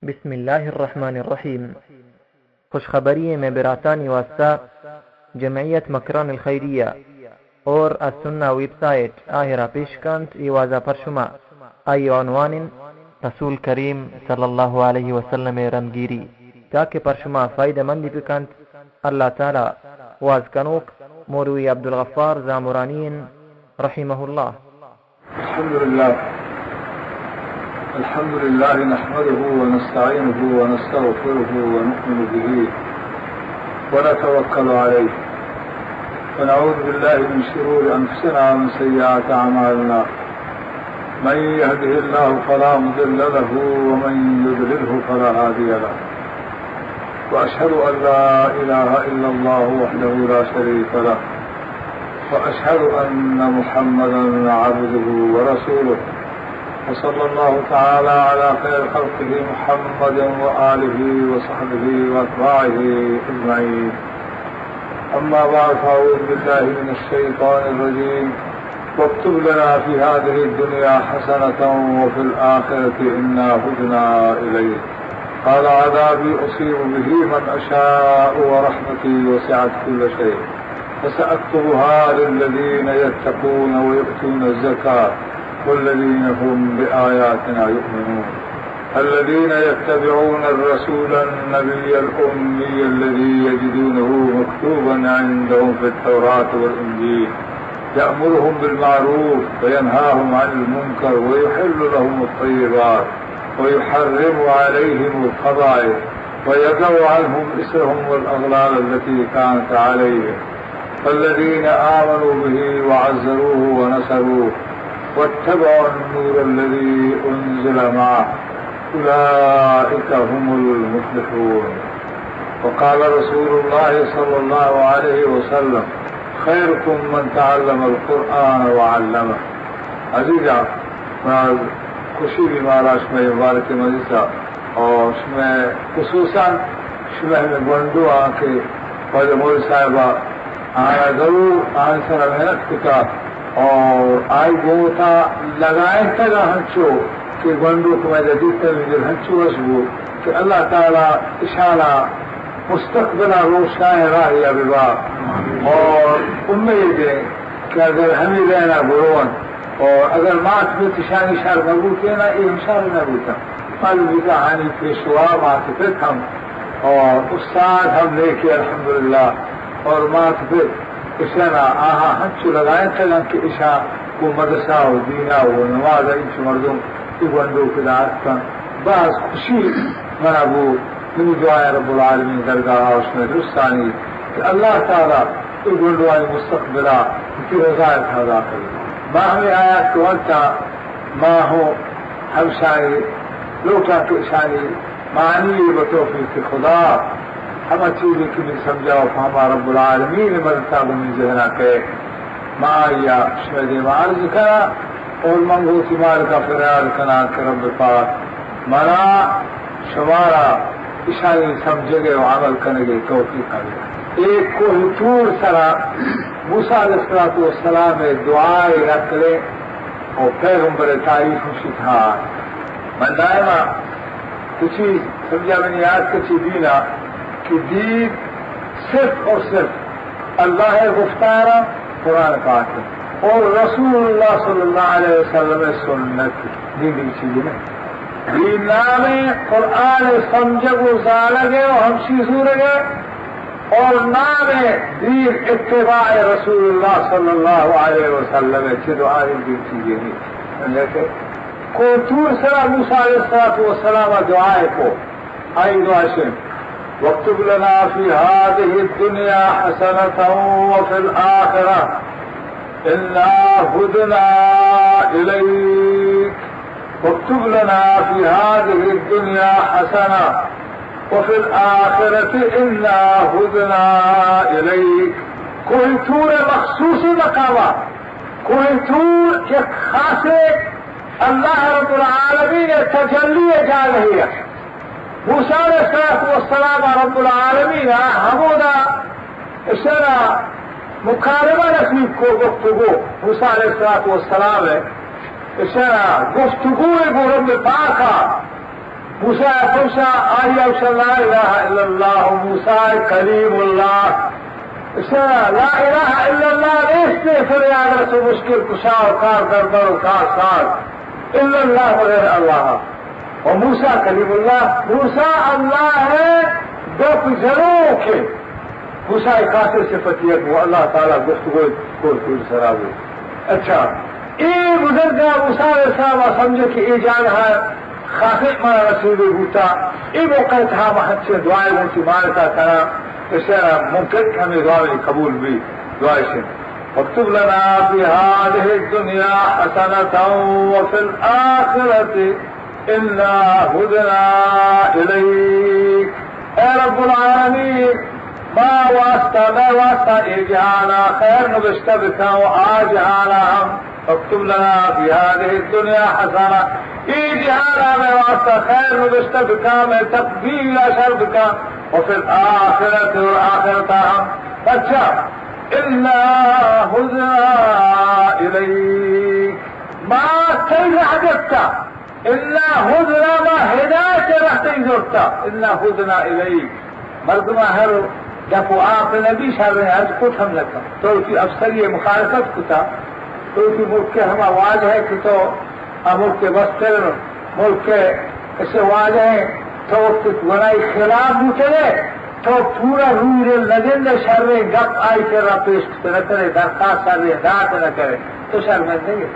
بسم اللہ الرحمن الرحیم۔ خوشخبری مئے براتانی واسطہ جمعیت مکران الخیریہ اور السنہ ویب سائٹ آہرا پیش کنت، ای وازا پر شما۔ آئی عنوان رسول کریم صلی اللہ علیہ وسلم رندگیری، تاکہ پر شما فائدہ مندی بکنت۔ اللہ تعالی واز کنوک مولوی عبدالغفار زامرانی رحمہ اللہ۔ الحمد لله. الحمد لله نحمده ونستعينه ونستغفره ونؤمن به ونتوكل عليه، ونعوذ بالله من شرور أنفسنا ومن سيئات أعمالنا. من يهده الله فلا مضل له، ومن يضلله فلا هادي له. وأشهد أن لا إله إلا الله وحده لا شريك له، وأشهد أن محمدا عبده ورسوله، وصلى الله تعالى على خير خلقه محمد وآله وصحبه وأتباعه أجمعين. أما بعد، فأعوذ بالله من الشيطان الرجيم. واكتب لنا في هذه الدنيا حسنة وفي الآخرة إنا هدنا إليك. قال: عذابي أصيب به من أشاء ورحمتي وسعت كل شيء، فسأكتبها للذين يتقون ويؤتون الزكاة والذين هم بآياتنا يؤمنون. الذين يتبعون الرسول النبي الأمي الذي يجدونه مكتوبا عندهم في التوراة والإنجيل، يأمرهم بالمعروف وينهاهم عن المنكر ويحل لهم الطيبات ويحرم عليهم الخبائث ويضع عنهم إصرهم والأغلال التي كانت عليهم. فالذين آمنوا به وعزروه ونصروه واتبعوا النور الذي أنزل معه أولئك هم المفلحون. وقال رسول الله صلى الله عليه وسلم: خيركم من تعلم القرآن وعلمه. عزیزاں، من خوشی بی مارا شمئے مبارک مجلس ءَ اور شمئے خصوصاً شمئے ہمے گونڈو آں کہ واجہ مولوی صاحب ءَ آنا ضرور آئی سرا محنت کتا اور آئی گوتا لگائینتگ ہنچو کہ گونڈو کہ مئے دیتا دل ہنچو وش بو کہ اللہ تعالی اشانا مستقبل ءَ روشنائیں راہی ءَ ببا اور امید ایں کہ اگر ہمے لین ءَ برو انت اور اگر مات پت اشانی شر نہ بوتین ءَ، اے ہم شر نہ بوتن۔ معلوم بیت آہانی پیشوا مات پت ہم اور استاد ہم نیکے الحمدللہ اور مات پت اشانا آہاں ہنچو لگائینتگ انت کہ اشاں گوں مدرسہ و دین ءَ و نماز ءَ انچو مردم اے گونڈو کہ داشت انت۔ باز خوشی منا بو۔ منی دعا ایں رب العالمین درگاہ ءَ شمئے درستانی کہ اللہ تعالی اے گونڈوانی مستقبل ءَ وتی رضا ءِ تہا داتگ۔ ما ہمے آیات کہ ونتا، ما ہوں ہمشانی لوٹاں کہ اشانی معنی بہ توفیق خدا ہما چیزے کہ منی سمجھا و فہما رب العالمین ءِ مدد ءَ گوں منی ذہن ءَ کئے، ما آئی ءَ شمئے دیم ءَ عرض کناں اور من گوں وتی مالک ءَ فریاد کناں کہ رب پاک منا شمارا اشانی سمجھگ ءِ و عمل کنگ ءِ توفیق ءَ بدے۔ اے کوہ طور سرا موسی علیہ الصلوۃ والسلام ءِ دعا ءِ نقل ءَ و پیغمبر ءِ تعریف ہم اشی تہا۔ من دائما کچی سمجھا منی یاد کچی دینا کہ دین صرف اور صرف اللہ ءِ گفتار ءَ، قرآن پاک ءَ، اور رسول اللہ صلی اللہ علیہ وسلم ءِ سنت ءَ، دین دیگہ چیزے نہ۔ دین نام ءَ قرآن ءِ سمجھگ و زانگ ءَ و ہمشی زورگ ءَ، اور نام ءَ دین اتباع رسول اللہ صلی اللہ علیہ وسلم ءَ، چہ دو آئی دیگہ چیزے نہ۔ سمجھتے؟ کوہ طور سرا موسی علیہ الصلوۃ والسلام ءَ دعا ءَ کو۔ آئی دعا اش انت: واکتب لنا فی هذه الدنيا حسنة وفي الآخرة إنا هدنا إليك. واكتب لنا في هذه الدنيا حسنة وفي الآخرة إنا هدنا إليك. کوہ طور ءِ مخصوصیں مقامات، کوہ طور یک خاصیں اللہ رب العالمین ءِ تجلی ءِ جاگہے ات۔ موسی علیہ الصلوۃ والسلام ءَ رب العالمین ءَ ہمودا اشرا مکالمہ نصیب کو، گفتگو۔ موسی علیہ الصلوۃ والسلام ءَ اشرا گفتگو ءَ گوں رب پاک ءَ موسیٰ ءَ پرشا، آئی ءَ گوشا، لا الہ الا اللہ، موسیٰ کلیم اللہ۔ اشارہ، لا الہ الا اللہ نیست، فریاد رس و مشکل کشا و کار دربر و کار ساز، الا اللہ، بغیر اللہ۔ و موسیٰ کلیم اللہ، موسیٰ اللہ ءِ گپ جنوکے۔ موسیٰ ءِ خاصیں صفت یک، وہ اللہ تعالیٰ گفتگو کور کور سرا بو۔ اچھا، اے بزرگاں موسیٰ علیہ السلام ءَ سمجھے کہ اے جاگہ ءَ خاصیں مارا نصیب بوتا۔ اے موقع ءِ تہا ما ہنچیں دعائے گوں تی مالک ءَ کناں، اشارہ ممکن کہ ہمے دعا منی قبول بی۔ دعا اش انت، واکتب لنا فی هذه الدنیا حسنة وفی الآخرة انا ہدنا الیک۔ اے رب العالمین، ما واسطہ، مئے واسطہ اے جہانا خیر نبشتہ بکن و آ جہانا ہم، واکتب لنا فی هذه الدنیا حسنة، اے جہانا مئے واسطہ خیر نبشتہ بکن، مئے تقدیر ءَ شر بکن، وفی الآخرة، اور آخرتا ہم۔ اچھا، انا ہدنا الیک، ما تئی راہ گپتا۔ انا ہدنا، ما ہدایت ءِ راہ تئی زرتا۔ انا ہدنا الیک۔ مردماں ہر دپ و آپ نبی، شریں ہرچ کت ہم نکن۔ تو وتی افسری ءِ مخالفت کتا، تو وتی ملک ءِ ہما واجہ ءَ کہ تو آ ملک ءِ مستر ملک ءِ اسے واجہ ءَ، تو وقت گناہی خلاف بوتگے، تو پورا روی دل نہ گندے، شریں گپ آئی کرا پیش کت نہ کرے، درخواست شریں دات نہ کرے، تو شرمندہ ئے۔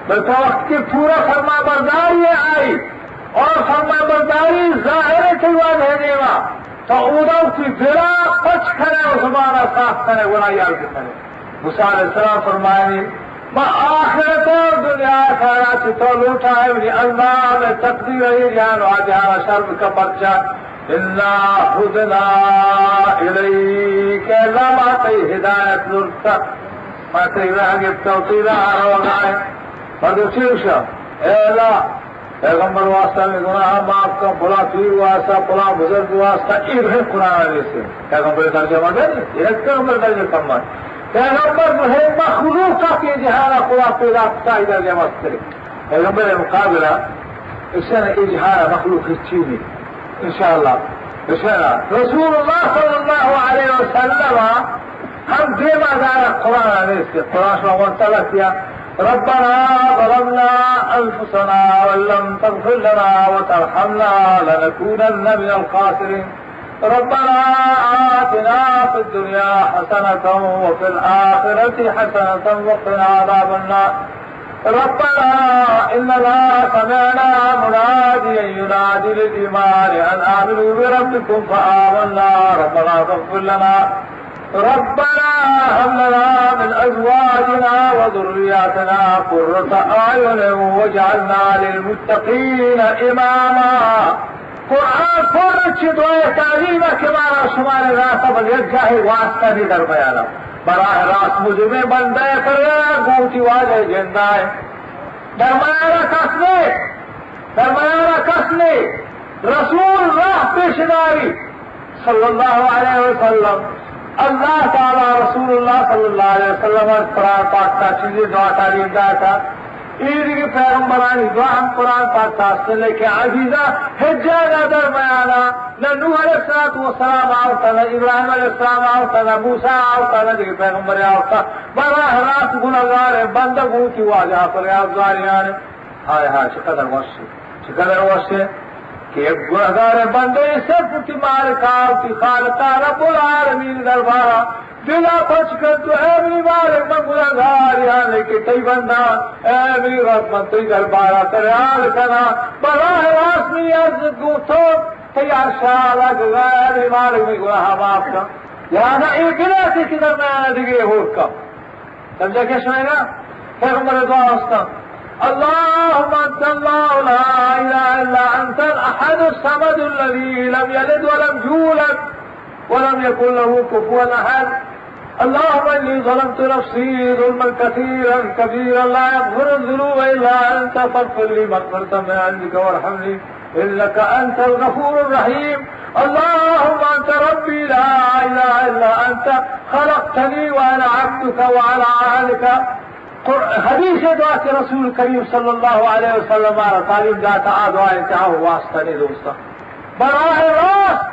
بلے تو وقت کہ پورا فرما برداری ئے آئی، اور فرما برداری ظاہر ئے تئی واجہ ءِ دیما، تو اودا وتی دلا پچ کنے و زبانا صاف کنے، گناہی حال بکنے۔ موسیٰ علیہ السلام فرمائنی، ما آخرت و دنیا ءِ خیرات چہ تو لوٹائیں، منی اللہ، مئے تقدیر ءَ اے جہان و آ جہان ءَ شر بکن، پرچا؟ انا ہدنا الیک، اے اللہ، ما تئی ہدایت زرتا، ما تئی راہ گپتا و تئی راہ ءَ روگا ایں۔ مردم چے گوشا؟ اے اللہ، پیغمبر واسطہ منی گناہ معاف کن، پلاں پیر واسطہ، پلاں بزرگ واسطہ، اے بہر قرآن ءَ نیست۔ پیغمبر ءِ ترجمہ دے، اے پیغمبر ءِ ترجمہ کم ہے۔ پیغمبر بہر مخلوق ءَ کہ جہان ءَ خدا پیدا کتا، اے درجہ مسترے۔ پیغمبر ءِ مقابلہ اشان، اے جہان ءِ مخلوق ہچی نہیں۔ انشاءاللہ۔ اشان رسول اللہ صلی اللہ علیہ وسلم ہم دیما دار قرآن ءَ نیست۔ قرآن شما وانتا لکیا، ربنا ظلمنا انفسنا وان لم تغفر لنا وترحمنا لنکونن من الخاسرین۔ ربنا آتنا فی الدنیا حسنة وفی الآخرة حسنة وقنا عذاب النار۔ ربنا اننا سمعنا منادیا ینادی للایمان ان آمنوا بربکم فآمنا۔ ربنا فاغفر لنا ربنا هب لنا من أزواجنا وذرياتنا قرة أعين واجعلنا للمتقين إماما۔ قرآن پر چہ دعائے تعلیم کہ مارا شمارے راتا بل یک جاہے واسطہ نہیں در میانا۔ براہ راست مجرمیں بندہ پر گوتی والے جندائے۔ در میانا کس نے، در میانا کس نے۔ رسول راہ پیش داری۔ صلی اللہ علیہ وسلم۔ اللہ تعالی رسول اللہ صلی اللہ علیہ وسلم ءَ قرآن پاک ءِ تہا چیزے دعا تعلیم داتا۔ اے دگہ پیغمبرانی دعا ہم قرآن پاک ءِ تہا است، لیکن عزیزاں، ہچ جاگہ در میانا نہ نوح علیہ الصلوۃ والسلام آورتا، نہ ابراہیم علیہ السلام آورتا، نہ موسی آورتا، نہ دگہ پیغمبر آورتا۔ براہ راست گناہگار بندہ گوں وتی واجہ ءَ فریاد زاریان۔ ہائے ہائے، چقدر وش ہے، چقدر وش ہے کہ یک گناہگار بندے صرف وتی مالکا، وتی خالقا، رب العالمین دربارا دلا پچ کنت و اے منی مالک، من گناہگار یعنی کہ تئی بندہ، اے منی رب، من تئی دربارا فریاد کناں، براہ راست منی عرض گوں تو، تئی عرشا لگگا، اے منی مالک، منی گناہ معاف کن۔ لہذا اے بلا کہ در میانا دگہ ہور کن۔ سمجھا کہ شمئے نا؟ پیغمبر دعا استا، اللهم أنت الله لا إله إلا أنت الأحد الصمد الذي لم يلد ولم يولد ولم يكن له كفوا أحد. اللهم إني ظلمت نفسي ظلما كثيرا كبيرا لا يغفر الذنوب إلا أنت فاغفر لي مغفرة من عندك وارحمني إنك أنت الغفور الرحيم. اللهم أنت ربي لا إله إلا أنت خلقتني وأنا عبدك وعلى عهدك۔ قر-، حدیث دعا کہ رسول کریم صلی اللہ علیہ وسلم ءَ را تعلیم داتا، آ دعا انتہا واسطہ نے دوستاں۔ براہ راست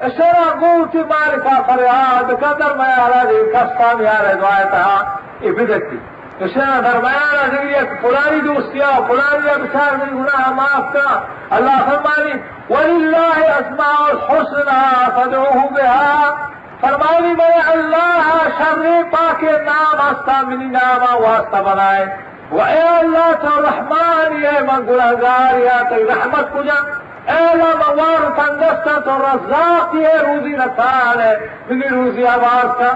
اشرا گوں وتی مالکا فریاد بکن، در میارا دگہ کسا میارے دعائے تہا اے بدتی۔ اشرا در میارا دگہ یک فلانی دوستیا، فلانیا بچار، منی گناہ معاف کن۔ اللہ فرمانی، وللہ اسماء الحسنی فادعوہ بہا۔ فرمانی، منی اللہ شریں پاکیں نام ہستا، منی ناما واسطہ بنائے۔ و اے اللہ تو رحمانی، اے من گناہگاریا، تئی رحمت کجا؟ اے اللہ من وار و تنگستاں، تو رزاقی، اے روزی رسانے، منی روزیا باز کن۔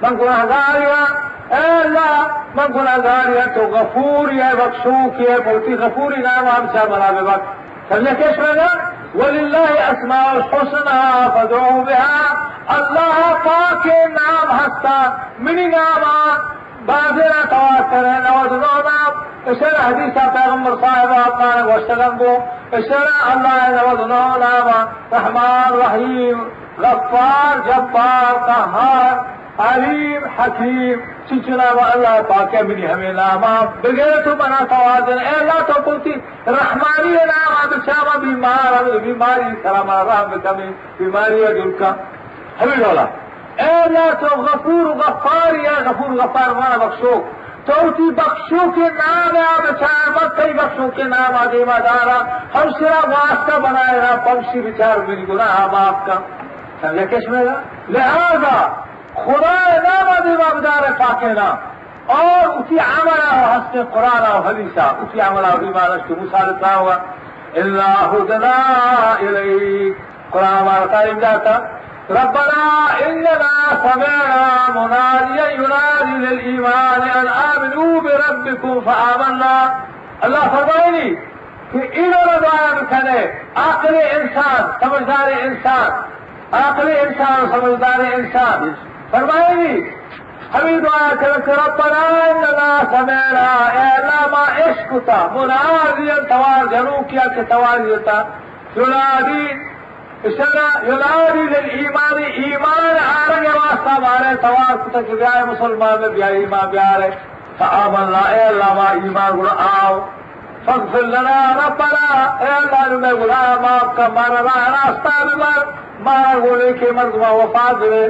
من گناہگاریا، اے اللہ من گناہگاریا، تو غفوری، اے بخشوکی، اے بوتی غفوری ناما ہم چا منا ببخش۔ سمجھا کہ شمئے گا؟ وللہ اسماء الحسنی فادعوہ بہا۔ اللہ پاکیں نام ہستا، منی ناما بازینا توار کرے، نود و نو نام۔ اشرا حدیثا پیغمبر صاحب آقا نے گوشتگن گو، اشرا اللہ نود و نو ناما، رحمان، رحیم، غفار، جبار، قہار، علیم، حکیم، چنچو ناما اللہ پاکے، منی ہمے ناما بگرے تو منا توار دن۔ اے اللہ تو بوتی رحمانی ناما بچا، ما بیمار، ہمے بیماری سرا منا رحم بکن، بیماری دور کن۔ ہمے ڈولا۔ اے اللہ تو غفور غفاری، اے غفور غفار مانا بخشوک۔ تو وتی بخشوکیں ناما بچار، ما تئی بخشوکیں ناما دیما دارا، ہمشرا واسطہ بنائے را، پمشی بچار منی گناہ معاف کن۔ سمجھا کہ شمئے گا؟ لہذا خدائے ناما دیما بدارے، پاکیں نام۔ اور وتی عملا و ہستیں قرآنا و حدیثا، وتی عملا و ایمانا، کہ موسیٰ علیہ السلام ہوا، انا ہدنا الیک۔ قرآن مارا تعلیم داتا، ربنا اننا سمعنا منادیا ینادی للایمان ان آمنوا بربکم فآمنا۔ اللہ فرمائنی کہ اے ڈولا دعا بکنے، عاقل انسان، سمجھدار انسان، عاقل انسان، سمجھدار انسان فرمائنی، ہمے دعا کن کہ ربنا اننا سمعنا، اے اللہ ما اشکتا، منادیا، توار جنوکیا کہ توار جتا، ینادی، اشرا ینادی للایمان، ایمان آرگ واسطہ مارے توار کتا کہ بیائے مسلمان، بیائے ایمان بیارے۔ فآمنا، اے اللہ ما ایمان گڑا آؤ۔ فاغفر لنا ربنا، اے اللہ نوں مئے گناہ معاف کن، مارا راہ راستہ ببر، مارا گوں نیکیں مردماں وفا بدے۔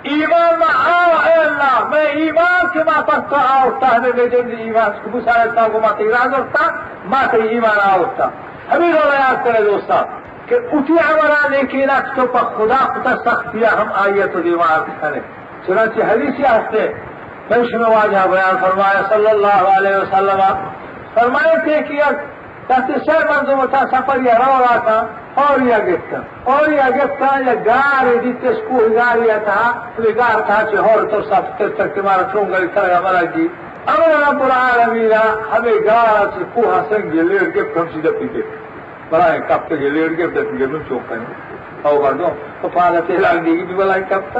ایمان ما آؤ، اے اللہ، مئے ایمان کہ ما پس تو آؤرتا، ہمے مئے جند ایمان، موسیٰ علیہ السلام گو ما تئی راہ زرتا، ما تئی ایمان آؤرتا۔ ہمے ڈولا یاد کرے دوستاں کہ وتی عملا نیکینا کہ تو پہ خدا کتا، سختیا ہم آئیا تو دیما آرت کنے۔ چنانچہ حدیثے ہستے، من شمئے واجہ بیان فرمایا صلی اللہ علیہ وسلم، فرمائیتے کہ یک دست سے مردم تا سفریا روگا تا، ہوریا گپتا، ہوریا گپتا، یک گارے دیتش، کوہ گارے تا، ہمے گار تا چہ ہور ترسا پتر تک مارا چون گلی ترگا ملگی۔ امر رب العالمین ہمے گارا چہ کوہ سنگے لیڑ گپت، ہمشی دپی گپت۔ بلاہیں کپتگے لیڑ گپت، دپی گپت، نوں چون کنی؟ او مردم، تو پادا تیلانگیگی بی بلاہیں کپتگ۔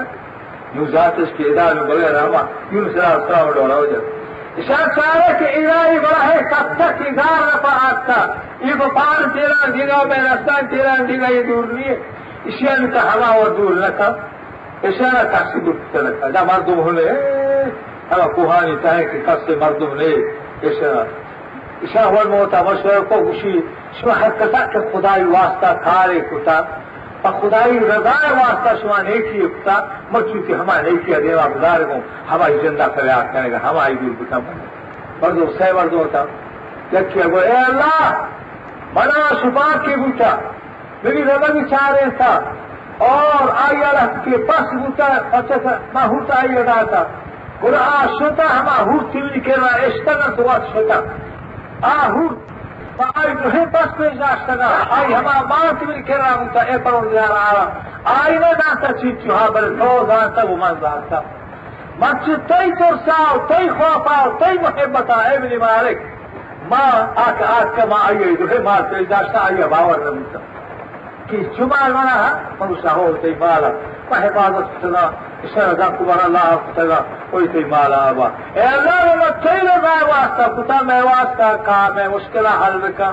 نوں زاتش کہ ادا نوں بغیر ہما یونس علیہ السلام ڈولا ہو جاتا۔ اشاں چارے کہ ادا اے بلاہیں کپتگ کہ گار دپا آتکا۔ اے پہ پاد تیلانگیگا، مئے رستان تیلانگیگا، اے دور نیے۔ اشیا نوں تا ہما وڑ دور نہ کن۔ اشانا کسی گپت نہ کن۔ دا مردم ہنے، ہما کوہانی تہا کہ کسے مردم نے۔ اشانا، اشاں وڑ موتا مشورہ کو، گوشی، شما ہر کسا کہ خدائی واسطہ کارے کتا، پہ خدائی رضا واسطہ شما نیکی کتا، مرچی کہ ہما نیکی دیما بدار گوں، ہمائی جندا فریاد کنگا، ہمائی دور بکن۔ مردم، سے مردم تا، یکی گو، اے اللہ، منا شفاعت کی بوتا، منی ربگی چارینتا، اور آئی ء لہتے پس بوتا، پچت ما ہوت آئی ء داتا۔ گڑا آ شتا، ہما ہوت کہ منی کرا اشتگ انت، وت شتا۔ آ ہوت پہ آئی دوہیں پس پیش داشتگا، آئی ہما مال کہ منی کرا بوتا، اے پروردگار عالم، آئی نہ دانتا چنچو ہا، بلے تو زانتا و من زانتا۔ من چہ تئی ترسا و تئی خوفا و تئی محبتا، اے منی مالک، ما آک، آک ما آئی دوہیں مال پیش داشتا، آئی باور نہ بوتا۔ کہ چو مال منا ہا، من گوشتا ہو تئی مالا، من حفاظت کتگا، اشارا دان کو بارا لاحق کتگا، اوئی تئی مالا آبا۔ اے اللہ، من تئی رضا واسطہ کتا، مئے واسطہ کا، مئے مشکلہ حل بکا۔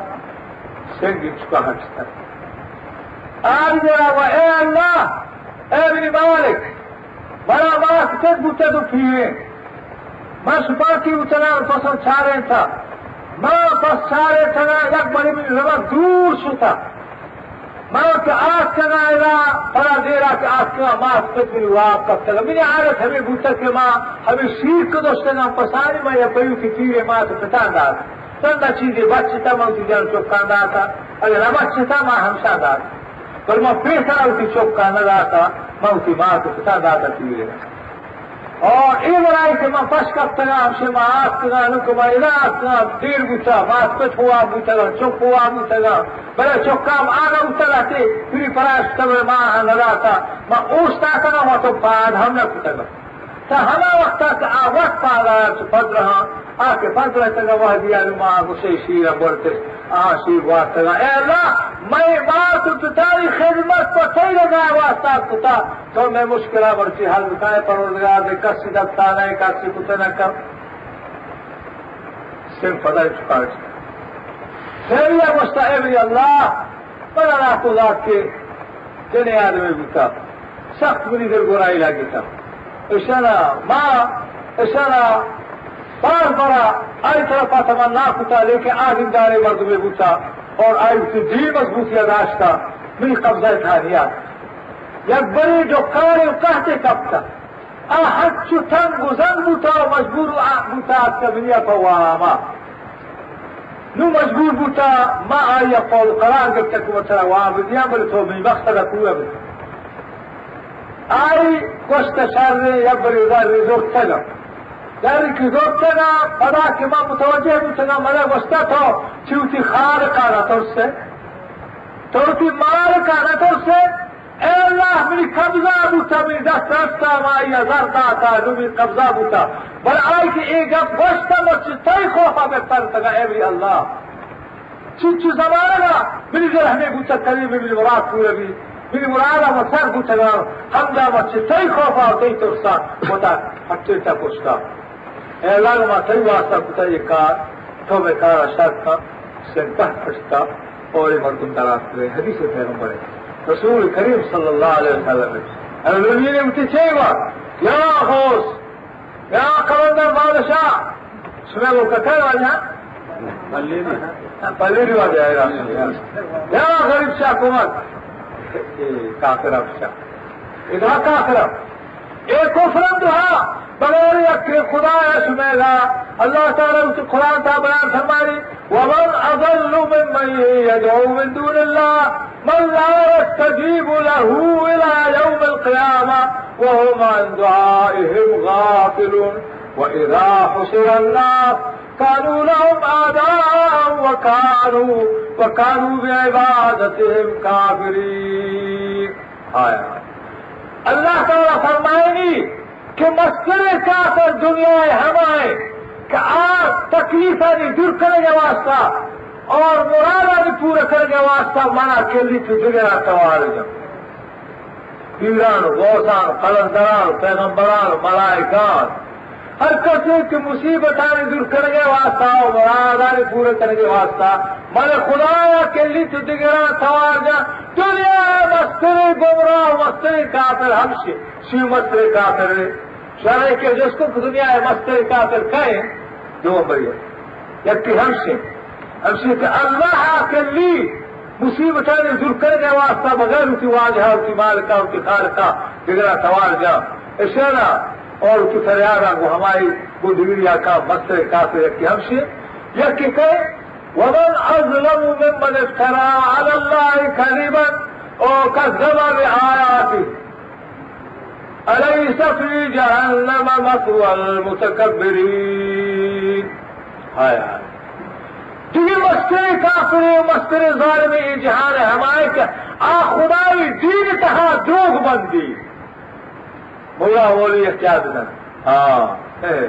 سنگ چکا ہٹتا۔ آج میرا وہ، اے اللہ، اے میری مالک، منا معاف کت بوتہ تو پیریں۔ من شپاکی بوتگاں، پساں چارینتہ۔ من پس چارینتگاں، یک برے منی ربگ دور شتہ۔ ما کہ آتکگاں ادا، پدا دیرا کہ آتکگاں، مات پت منی واب کپتگ۔ منی عادت ہمے بوتگ کہ ما ہمے شیر کہ دشتگاں پسانی، ما یا پیوکی پیرے مات پتاں دات۔ چندا چیزے بچتا، ما وتی جن چکاں داتا، اگر نہ بچتا، ما ہمشاں دات۔ بل ما پیسرا وتی چکاں نہ داتا، ما وتی مات پتاں داتا پیرے۔ اور اے وڑائی کہ من پش کپتگاں، ہمشے ما آتکگاں، نوں کہ ما ادا آتکگاں، دیر بوتا، مات پت ہوا بوتگاں، چک ہوا بوتگاں، بلے چکام آگا بوتگاں، تے پری پراش کتگ، ما آہاں نداتا، ما اوشتاتگاں، ما تو پاد ہم نہ کتگاں۔ تا ہما وقتا کہ آ وت پاد آیا چہ پدرہاں، آ کہ پدرتگاں وہدی آ نوں ما گوشے شیراں برتش، آ شیر وارتگاں۔ اے اللہ، مئے مات و پتانی خدمت پہ تئی رضا واسطہ کتا، تو مئے مشکلاں مرچی حل بکن، اے پروردگار، دے کسی دستا نہ، کسی کت نہ کن۔ سن پدا چکار چکا۔ سیمی ء گوشتا، اے منی اللہ، من ء تو ذات کہ جنے آدمے بوتا، سخت منی دل گورائی لگتا۔ اشانا ما، اشانا بار بارا آئی طرفا تمنا کتا، لیکن آ دیندارے مردمے بوتا اور آئی وتی دین مضبوطی داشتا، منی قبضہ تھا نیا۔ یک بری ڈکارے و قحطے کپتا۔ آ ہنچو تنگ و زنگ بوتا و مجبور و آ بوتا اتکا دنیا پہ واما۔ نو مجبور بوتا، ما آئی ء قول قرار گپتا کہ من ترا وام بدیاں، بلے تو منی مقصد ء پورا بکن۔ آئی گوشت، شر، یک بری زر زرتگا۔ زری کہ زرتگا، پدا کہ ما متوجہ بوتگا، منا گوشتا تو چی وتی خالق ء نہ ترسے؟ تو وتی مالک ء نہ ترسے؟ اے اللہ، منی قبضہ بوتا، منی دست رستا، ما آئی ء زر داتا، نو منی قبضہ بوتا۔ بل آئی کہ اے گپ گوشتا، من چہ تئی خوفا بہ ترتگا، اے منی اللہ۔ چنچو زمانگا منی دل ہمے بوتا، قریب منی مراد پورا بی، منی مرادا من سر بوتگا، ہمدا من چہ تئی خوفا و تئی ترسا وتا ہٹیتا کشتا۔ اے اللہ، ما تئی واسطہ کتا اے کار، تو مئے کارا شر کن۔ سن پہ پشتا اور اے مردم دراتکگے۔ حدیث پیغمبر ہے، رسول کریم صلی اللہ علیہ وسلم ہے۔ ارے زمین اتی چے وا؟ یا غوث، یا قلندر بادشاہ، شمئے لوگ کتے واجہ؟ پلیری واجہ ہے۔ یا غریب شاہ کمک۔ اے کافر افشا۔ ادا کافر اف۔ اے کفر اندہا بغیر یک خدا ء شمئیگا۔ اللہ تعالی وتی قرآن تا بیان فرمانی، ومن اضل ممن يدعو من دون الله من لا يستجيب له الى يوم القيامة وهم عن دعائهم غافلون واذا حشر الناس كانوا لهم اعداء وكانوا وكانوا بعبادتهم كافرين۔ آیا۔ اللہ تعالی فرمائنی کہ مستریں کافر دنیا ء ہمائیں کہ آ تکلیفانی دور کنگ ء واسطہ اور مرادانی پورا کنگ ء واسطہ منا کلی تو دگرا توار جن۔ پیران، غوثان، قلندران، پیغمبران، ملائکان، ہر کسے کہ مصیبتانی دور کنگ ء واسطہ و مرادانی پورا کنگ ء واسطہ من خدایا کلی تو دگران توار جن۔ دنیا ء مستریں گمراہ و مستریں کافر ہمشی، شی مستریں کافر ہے۔ شرع کہ جس کو دنیا ء مستریں کافر کئے؟ دو نمبر یہ۔ یکی ہمشی، ہمشی کہ اللہ ء کلی مصیبتانی دور کنگ ء واسطہ بغیر وتی واجہ، وتی مالکا، وتی خالقا دگرا توار جا۔ اشانا اور وتی فریادا گو ہمائی گو دگری آکا مستریں کافر یکی ہمشی۔ یکی کئے؟ ومن اظلم ممن افترى على الله كذبا او كذب بآياته اليس في جهنم مثوى المتكبرين۔ ہائے ہائے۔ دیگہ مستریں کافرے و مستریں ظالمے اے جہان ء ہمائے کہ آ خدائی دین تہا دروگ بندی۔ ملا مولوی احتیاط بکن۔ ہاں۔ اے۔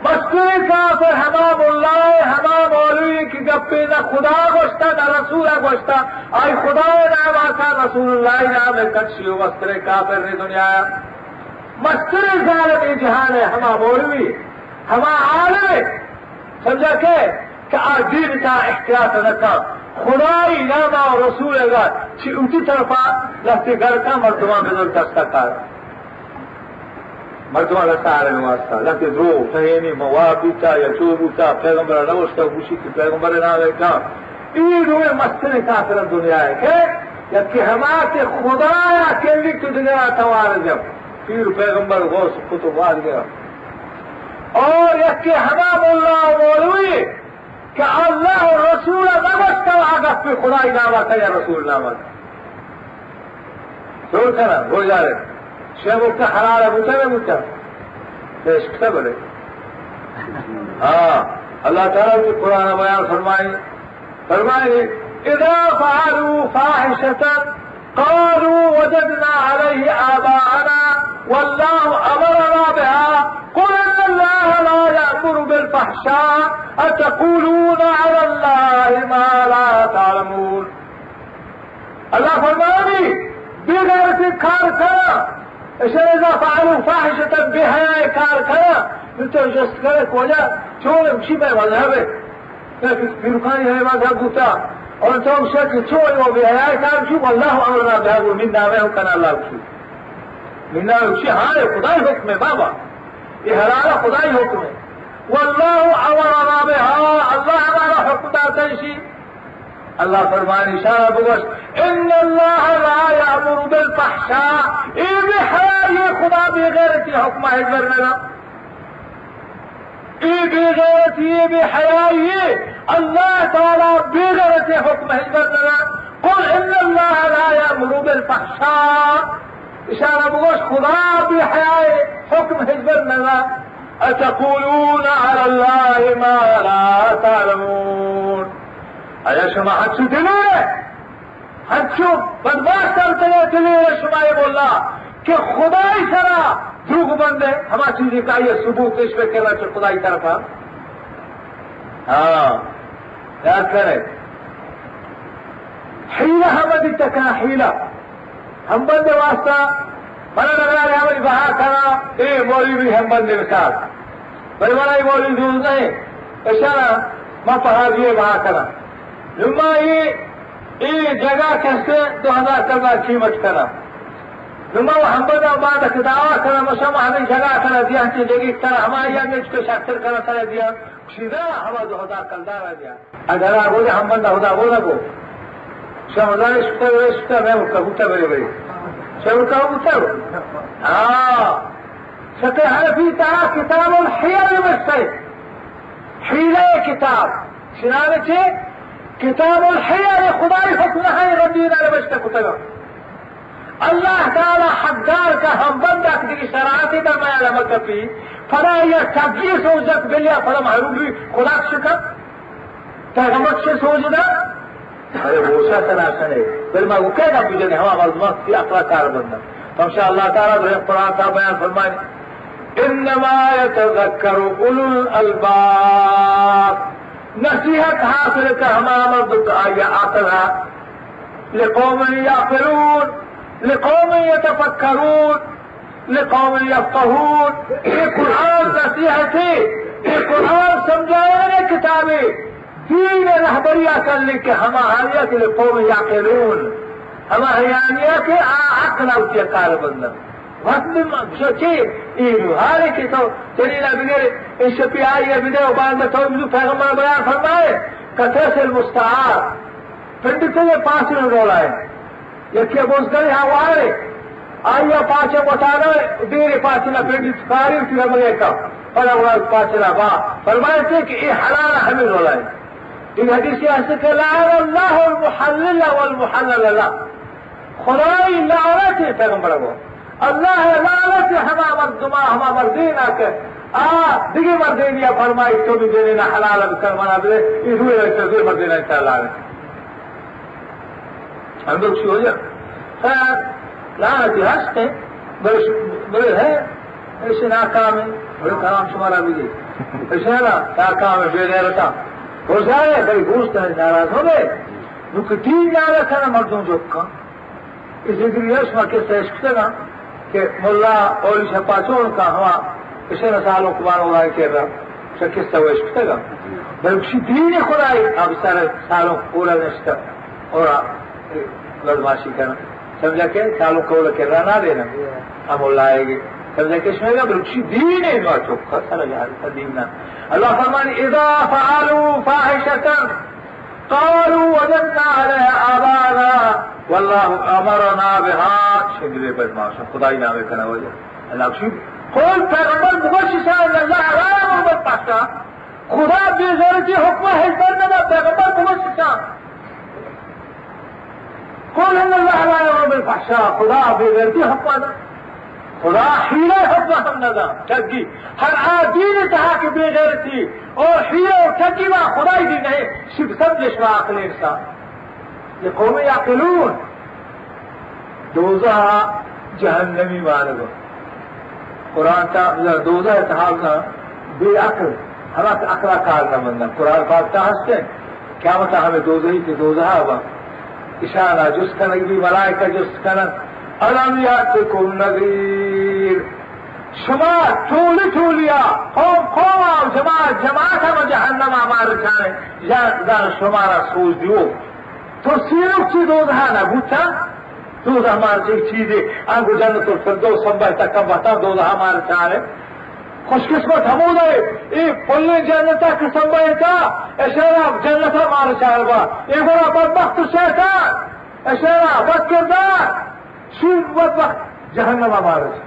مستریں کافر ہما ملا ء، ہما مولوی کہ گپے نہ خدا گوشتا، نہ رسول ء گوشتا، آئی خدا ء نام آتا، رسول اللہ ء نام ء کچی و مستریں کافر نے دنیا ء۔ مستریں ظالم اے جہان ء ہما مولوی، ہما عالم ء، سمجھا کہ، کہ آ دین تا احتیاط نہ کن، خدائی نام ء رسول ء چی اوتی طرفا لہتے گڑ کن مردمان بزرگ دستا کار۔ مردمان رسائل واسطہ، لہتے درو، فہیمی مواب بیتا یا چو بوتا، پیغمبر نہ گوشتا، گوشی کہ پیغمبر نام ء کن۔ اے دوئیں مستریں کافر دنیا ءَ کہ یکے ہما کہ خدا ءَ کلی تو دگرا توار جب، پیر پیغمبر غوث قطب وارگا، اور یکے ہما ملا و مولوی کہ اللہ و رسول نگوشتا، آ گپ خدای نام ءَ یا رسول نام ءَ۔ چون کناں، گوشدارے۔ شے گوشتا حلال بوتا نہ بوتا؟ پیش کتا بلے۔ ہاں، اللہ تعالیٰ کی قرآن بیان فرمائی، فرمائی، اذا فعلوا فاحشة قالوا وجدنا عليه آباءنا والله أمرنا بها قل إن الله لا يأمر بالفحشاء أتقولون على الله ما لا تعلمون۔ اللہ فرمانی، بے غیرتی کار کنا، اشار اذا فعلوا فاحشة، بے حیائی کار کنا، نو تو جست کرے کہ واجہ چون ہمشی مئے مذہب ہے، یا کہ پیرکانی ہمے مذہب بوتا، اور تو ہمشی کہ چون وہ بے حیائی کار کیوں، واللہ امرنا بها، وہ من نامے ہو کنا اللہ کی۔ من نامے ہو، ہاں، یہ خدای حکم ہے بابا، یہ حلال خدای حکم ہے۔ واللہ امرنا بها، اللہ ہمارا حکم داتا اسی۔ اللہ فرمانی، اشارہ بگوش، ان اللہ لا یأمر بالفحشاء، اے بے حیائی خدا بے غیرتی حکم ہچبر ندا۔ اے بے غیرتی، اے بے حیائی، اللہ تعالیٰ بے غیرتی حکم ہچبر ندا۔ قل ان اللہ لا یأمر بالفحشاء، اشارہ بگوش، خدا بے حیائی حکم ہچبر ندا۔ اتقولون علی اللہ ما لا تعلمون۔ آیا شما ہنچو دلیر، ہنچو بدمعاش ترتگے دلیر شما اے مولا کہ خدای سرا دروگ بندے، ہما چیزی کہ آئی ثبوت اش پہ کرا چہ خدای طرفا۔ ہاں، یاد کرے۔ حیلہ ہم بیتا کنا حیلہ۔ ہمبند واسطہ، من ڈگار ہمے بہا کنا، اے مولوی ہمبند مثال۔ بلے من اے مولوی دوست نہیں، اشارہ ما پہا دیے بہا کنا۔ نما اے، اے جگہ کسے دو ہزار کلدار قیمت کنا۔ نما وہ ہمبند بعد کہ دعویٰ کنا، مشا ما ہمیں جگہ کنا دیا، ہنچے جگہ کنا، ہما یا نے چکے شاکر کنا کنا دیا، سیدھا ہما دو ہزار کلدار آ دیا۔ اگر آ گوجہ ہمبند خدا بولا گو۔ شمزان شکتا، شکتا، میں کبوتا بری بری۔ شمزان کبوتا۔ ہاں۔ ستحنفی تہا کتاب الحیل نوشتہ۔ حیلہ کتاب۔ چنانچہ کتاب الحیل خدای حکم ہے، ربی نہ نوشتہ کتگا۔ اللہ تعالیٰ حقدار کا ہمبند ءَ کہ دگہ شرائطے در میان ءَ مہ کپی، پدا یا ٹگی سوج دات بلیا پدا محرومی خدا شکا، پیغمبر چے سوج دا؟ ارے ہوشا سنا سنے، بل ما گو کہنا بجنے ہما مردمان سی اقلا کار بندن۔ تو انشاءاللہ تعالیٰ در قرآن تا بیان فرمائے، انما یتذکر اولو الالباب، نصیحت حاصل کا ہما مرد کا آیا عقل ہے۔ لقوم یعقلون، لقوم یتفکرون، لقوم یفقهون۔ اے قرآن نصیحتے، اے قرآن سمجھانے کتابے، دین رہبری اصل کہ ہما حالیہ کہ لقوم یعقلون، ہما حیانیہ کہ آ عقل اوتی کار بندن۔ وقت بہ ما گوشاں چے اے حالے کہ تو جلیلا بگر، اے شپی آئی بدے و باندا تو بزو پیغمبر بیان فرمائے، کتس المستعار، پنڈتے پاسن رولا ہے، یکی بزدل ہاوارے، آئی پاچ وتانا دیر پاچنا پنڈت کاری تیرا مگے کا، پدا ولا پاچنا با، فرمائے کہ اے حلال ہمیں رولا ہے۔ ان حدیث ہست کہ لعن اللہ المحلل والمحلل له۔ خدای لعنت ہے پیغمبر کو۔ اللہ لعنت ہے ہما مردما، ہما مردینا کہ آ دگہ مردینیا فرمائی تو بھی دینے نہ حلال بکن منا دے، یہ دوئے رہتے دوئے مردینا انشاءاللہ لعنت۔ ہم لوگ شو ہو جا۔ خیر، لعنت ہست ہے، بلے، بلے ہے، ایسے ناکام ہے، بڑے کلام شمارا بھی دے۔ ایسے نا، ناکام ہے، بے غیرتا۔ ہو جائے، بھائی گوشت ہے، ناراض ہو گئے۔ نو کہ دین نہ رکھنا مردم جو کا۔ اسی ذریعہ شما قصہ اشکتگا کہ ملا اولی شپا چون کا ہوا، اشنا سالوں کبان اولا کرا، اشنا قصہ وہ اشکتگا۔ بلکہ شی دین خدای اب سر سالوں کولا نشتا اور بدمعاشی کرنا۔ سمجھا کہ سالوں کولا کرا نہ دینا۔ ہم ملا آئے گے۔ سمجھا کہ شما بلکہ شی دین ہے نو چوکا سر جاری دین نہ۔ اللہ فرمانی، اذا فعلوا فاحشة قالوا وجدنا عليها آباءنا والله أمرنا بها۔ شندرے بدمعاش، خدائی نام کنا وجہ۔ اللہ شو، قل، پیغمبر بگوش شان، اللہ را امر بد پاشا۔ خدا بے غیرتی حکم ہے، بند نہ، پیغمبر بگوش شان۔ قل إن الله لا يأمر بالفحشاء، خدا بے غیرتی حکم نہ۔ خدا حیلہ حکم ہم نہ دا۔ ٹگی ہر آ دین تہا کہ بے غیرتی اور حیلہ و ٹگی ما خدائی دین ہے، شب سمجھش ما عقل انسان۔ لقوم يعقلون۔ دوزہ جہنمی مارگو۔ قرآن تا دوزہ اتحاد نہ بے عقل، ہما کہ عقل کار نہ بندن۔ قرآن پاک تا ہستیں، قیامت ہمیں دوزہی کہ دوزہ با۔ اشانا جست کنگ بی، ملائکہ جست کنن، ألم يأتكم نذير؟ شما ٹولی ٹولیا، قوم قوما، جماعت جماعتا ما جہنما مارچانے، یا زان شمارا سوج دیو۔ ترسینوک چی دوزہا نہ بوتا؟ دوزہ مارچ ایک چیزے، آنگو جنت الفردوس سمبہتا کم وتا دوزہ مارچانے۔ خوش قسمت ہمودے، اے پلیں جنتا کہ سمبہتا، اشارا جنتا مارچار با۔ اے گڑا بدبخت شیطان، اشارا بدکردار، شوم بدبخت جہنما مارچ۔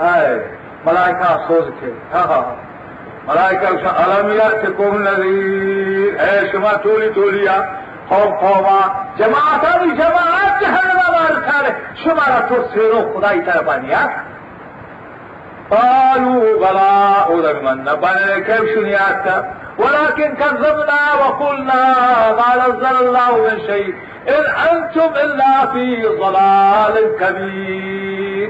ہائے، ملائکہ افسوس کے۔ ہاں، ہاں، ہاں۔ ملائکہ گوشن، ألم يأتكم نذير؟ اے شما ٹولی ٹولیا، قوم قوما، جماعتانی جماعت جہنما مارچانے، شمارا ترسینوک خدائی طرفا نیات؟ قالوا بلى، اودگ من نہ بلے کہ شنی آتا، ولكن كذبنا وقلنا ما نزل الله من شيء إن أنتم إلا في ضلال كبير۔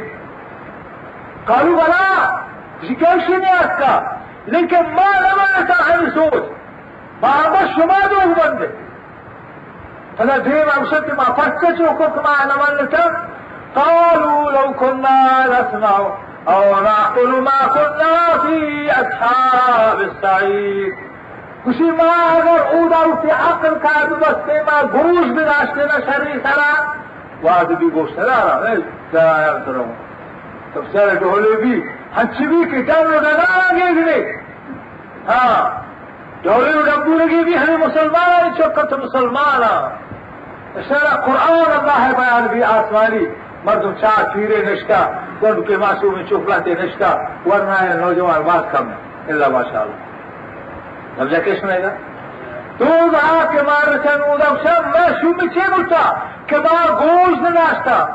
قالوا بلى، جی کہ شنی آتا، لیکن ما نہ منتا ہمیں سوچ، ما ہم شما دوگ بندے۔ پدا دیم ہمشہ کہ ما پرچہ چو کت ما نہ منتگ؟ قالوا لو كنا نسمع أو نعقل ما كنا في أصحاب السعير۔ گوشی ما اگر اودا وتی عقل کار ببستے، ما گوش بداشتے نہ شری سرا، واد بی گوش سرا، اے جایا ترو۔ تب سر ڈولے بی، ہنچی بی کہ ڈن و ڈگارا گیگنے۔ ہاں، ڈولے و ڈبورگی بی ہمیں مسلمانانی چکت مسلمانا۔ اشارہ قرآن اللہ بیان بی آسمانی، مردم چار پیرے نشتا، گنڈ کے معصوم چپلاتے نشتا، ورنہ نوجوان باز کم ہے، الا ماشاءاللہ۔ سمجھا کس نے گا؟ تو دا کہ مار چن اودا شب میں شومی چے بوتا کہ ما گوش نہ داشتا۔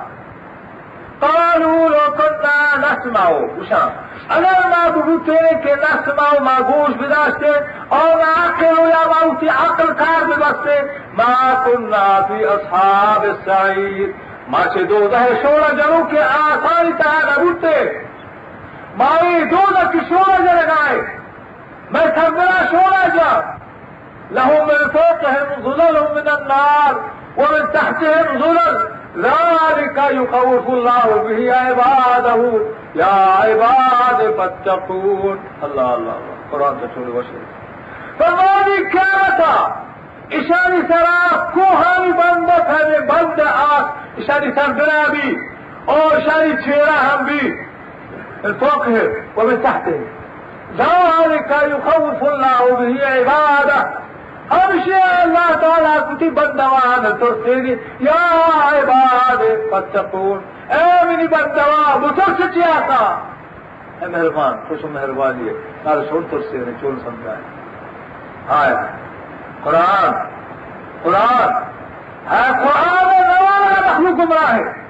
قالوا لو كنا نسمع، گوشاں، اگر ما ببوتیں کہ نسمع، ما گوش بداشتیں، او نعقل، یا ما وتی عقل کار ببستیں، ما كنا في أصحاب السعير، ما چہ دوزہ شولا جنوکے آسانی تہا نبوتیں۔ ما اے دوزہ کہ شولا جنگائے، میں سربرا شولا جا۔ لهم من فوقهم ظلل من النار ومن تحتهم ظلل ذلك يخوف الله به عباده يا عباد فاتقون۔ اللہ، اللہ، اللہ۔ قرآن تو چولے وشے۔ فرمانی قیامتا اشانی سرا کوہانی بند، پھلے بند آس، اشانی سر بنا بی اور اشانی چیرا ہم بی۔ من فوقهم ومن تحتهم ذلك يخوف الله به عباده۔ ہمشی اللہ تعالی کتی بندوان ترسینی، یا عباد فاتقون، اے منی بندوان بترس چیاسا۔ اے مہربان، تو چو مہربانی ہے، نال چون ترسینے، چون سمجھائے۔ آئے قرآن، قرآن، اے قرآن نوالا مخلوق گمراہ ہے۔